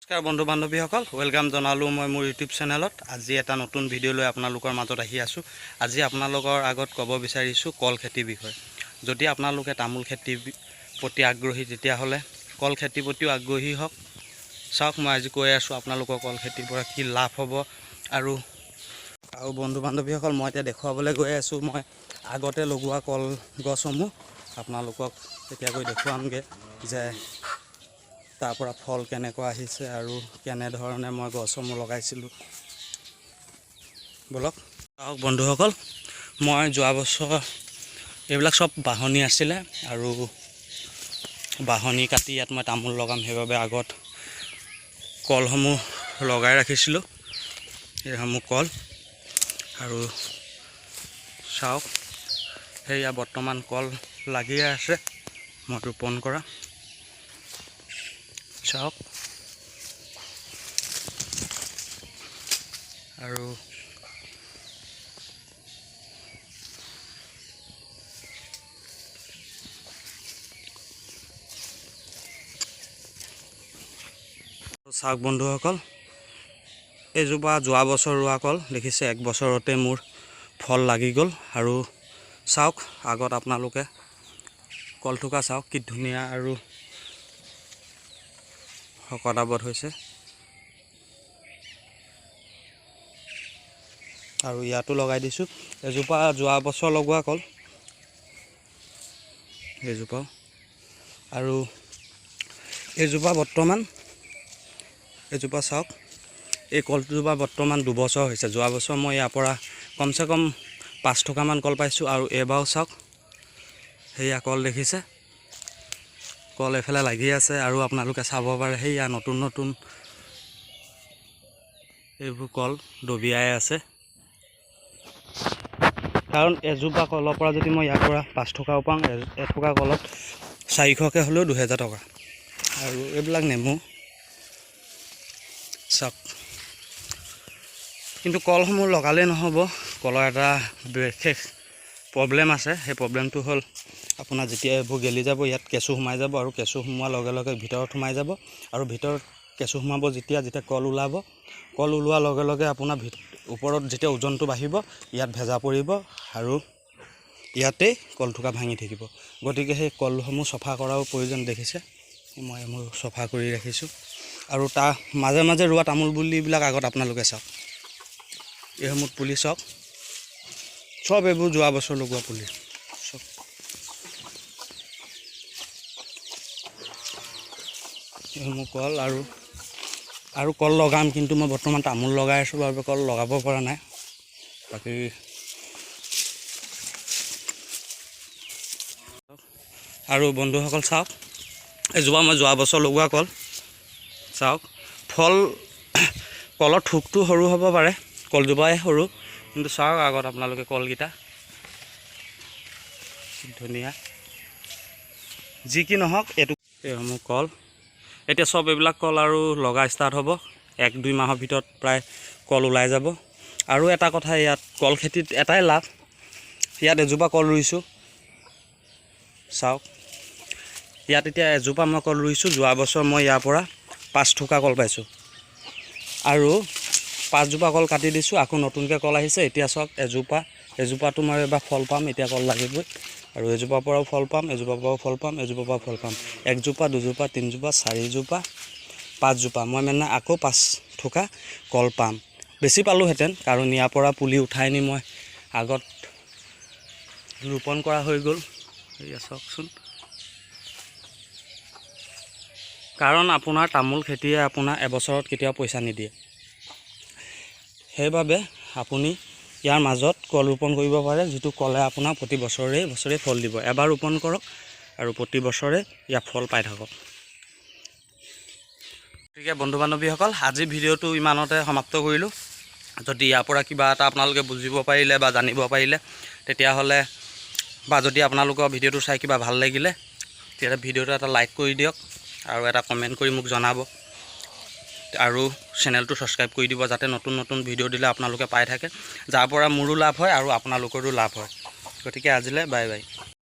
নমস্কাৰ বন্ধু বান্ধৱীসকল, welcome জনালোঁ মই মোৰ ইউটিউব চেনেলত। আজি এটা নতুন ভিডিঅ' লৈ আপোনালোকৰ মাজত আহি আছোঁ। আজি আপোনালোকৰ আগত ক'ব বিচাৰিছোঁ কল খেতিৰ বিষয়ে। যদি আপোনালোকে তামোল খেতিৰ প্ৰতি আগ্ৰহী, তেতিয়াহ'লে কল খেতিৰ প্ৰতিও আগ্ৰহী হওক। চাওক, মই আজি কৈ আছোঁ আপোনালোকৰ কল খেতিৰ পৰা কি লাভ হ'ব। আৰু আৰু বন্ধু বান্ধৱীসকল, মই এতিয়া দেখুৱাবলৈ গৈ আছোঁ মই আগতে লগোৱা কল গছসমূহ। আপোনালোকক এতিয়া গৈ দেখুৱামগৈ যে তাৰ পৰা ফল কেনেকুৱা আহিছে আৰু কেনেধৰণে মই গছসমূহ লগাইছিলোঁ। ব'লক। চাওক বন্ধুসকল, মই যোৱা বছৰ এইবিলাক চব বাঁহনি আছিলে আৰু বাঁহনি কাটি ইয়াত মই তামোল লগাম, সেইবাবে আগত কলসমূহ লগাই ৰাখিছিলোঁ। এইসমূহ কল আৰু চাওক, সেয়া বৰ্তমান কল লাগিয়ে আছে মই ৰোপণ কৰা। চাওক, আৰু চাওক বন্ধুসকল, এইজোপা যোৱা বছৰ ৰোৱা কল। দেখিছে, এক বছৰতে মোৰ ফল লাগি গ'ল। আৰু চাওক আগত আপোনালোকে কলথোকা চাওক, কি ধুনীয়া আৰু শকত আৱত হৈছে। আৰু ইয়াতো লগাই দিছোঁ এজোপা যোৱা বছৰ লগোৱা কল, এইজোপাও। আৰু এইজোপা বৰ্তমান, এইজোপা চাওক, এই কলজোপা বৰ্তমান 2 বছৰ হৈছে। যোৱা বছৰ মই ইয়াৰ পৰা কমচে কম 5 থোকামান কল পাইছোঁ। আৰু এইবাৰো চাওক, সেয়া কল দেখিছে, কল এইফালে লাগি আছে। আৰু আপোনালোকে চাব পাৰে, সেয়া নতুন নতুন এইবোৰ কল ডবিয়াই আছে। কাৰণ এজোপা কলৰ পৰা যদি মই ইয়াৰ পৰা 5 থোকাও পাওঁ, এথোকা কলত 400কৈ হ'লেও 2000 টকা। আৰু এইবিলাক নেমু চাওক। কিন্তু কলসমূহ লগালেই নহ'ব, কলৰ এটা বিশেষ প্ৰব্লেম আছে। সেই প্ৰব্লেমটো হ'ল আপোনাৰ যেতিয়া এইবোৰ গেলি যাব, ইয়াত কেঁচু সোমাই যাব। আৰু কেঁচু সোমোৱাৰ লগে লগে ভিতৰত সোমাই যাব। আৰু ভিতৰত কেঁচু সোমাব যেতিয়া যেতিয়া কল ওলাব, কল ওলোৱাৰ লগে লগে আপোনাৰ ওপৰত যেতিয়া ওজনটো বাঢ়িব, ইয়াত ভেজা পৰিব আৰু ইয়াতেই কলথোকা ভাঙি থাকিব। গতিকে সেই কলসমূহ চফা কৰাও প্ৰয়োজন। দেখিছে, মই মোৰ চফা কৰি ৰাখিছোঁ। আৰু তাৰ মাজে মাজে ৰোৱা তামোল পুলিবিলাক আগত আপোনালোকে চাওক, এইসমূহ পুলি চাওক, চব এইবোৰ যোৱা বছৰ লগোৱা পুলি চব। এইসমূহ কল। আৰু আৰু কল লগাম, কিন্তু মই বৰ্তমান তামোল লগাই আছোঁ বাবে কল লগাব পৰা নাই। বাকী আৰু বন্ধুসকল চাওক, এজোপা মই যোৱা বছৰ লগোৱা কল। চাওক, ফল কলৰ থোকটো সৰু হ'ব পাৰে, কলজোপাই সৰু, কিন্তু চাওক আগত আপোনালোকে কলকেইটা কি ধুনীয়া। যি কি নহওক, এইটো এইসমূহ কল এতিয়া চব এইবিলাক কল আৰু লগা ষ্টাৰ্ট হ'ব। 1-2 মাহৰ ভিতৰত প্ৰায় কল ওলাই যাব। আৰু এটা কথা, ইয়াত কল খেতিত এটাই লাভ, ইয়াত এজোপা কল ৰুইছোঁ। চাওক, ইয়াত এতিয়া এজোপা মই কল ৰুইছোঁ। যোৱা বছৰ মই ইয়াৰ পৰা 5 থোকা কল পাইছোঁ আৰু পাঁচজোপা কল কাটি দিছোঁ, আকৌ নতুনকৈ কল আহিছে। এতিয়া চাওক, এজোপা, এজোপাটো মই এবাৰ ফল পাম, এতিয়া কল লাগিবই। আৰু এজোপাৰ পৰাও ফল পাম, এজোপাৰ পৰাও ফল পাম, এজোপাৰ পৰাও ফল পাম। একজোপা, দুজোপা, তিনিজোপা, চাৰিজোপা, পাঁচজোপা, মই মানে আকৌ 5 থোকা কল পাম। বেছি পালোঁহেঁতেন, কাৰণ ইয়াৰ পৰা পুলি উঠাই নি মই আগত ৰোপণ কৰা হৈ গ'ল। এয়া চাওকচোন। কাৰণ আপোনাৰ তামোল খেতিয়ে আপোনাৰ এবছৰত কেতিয়াও পইচা নিদিয়ে। সেইবাবে আপুনি ইয়াৰ মাজত কল ৰোপণ কৰিব পাৰে, যিটো কলে আপোনাক প্ৰতি বছৰে বছৰে ফল দিব। এবাৰ ৰোপণ কৰক আৰু প্ৰতি বছৰে ইয়াৰ ফল পাই থাকক। গতিকে বন্ধু বান্ধৱীসকল, আজিৰ ভিডিঅ'টো ইমানতে সমাপ্ত কৰিলোঁ। যদি ইয়াৰ পৰা কিবা এটা আপোনালোকে বুজিব পাৰিলে বা জানিব পাৰিলে তেতিয়াহ'লে, বা যদি আপোনালোকৰ ভিডিঅ'টো চাই কিবা ভাল লাগিলে, তেতিয়াহ'লে ভিডিঅ'টো এটা লাইক কৰি দিয়ক আৰু এটা কমেণ্ট কৰি মোক জনাব আৰু চেনেলটো ছাবস্ক্ৰাইব কৰি দিব, যাতে নতুন নতুন ভিডিঅ' দিলে আপোনালোকে পাই থাকে, যাৰ পৰা মোৰো লাভ হয় আৰু আপোনালোকৰো লাভ হয়। গতিকে আজিলৈ বাই বাই।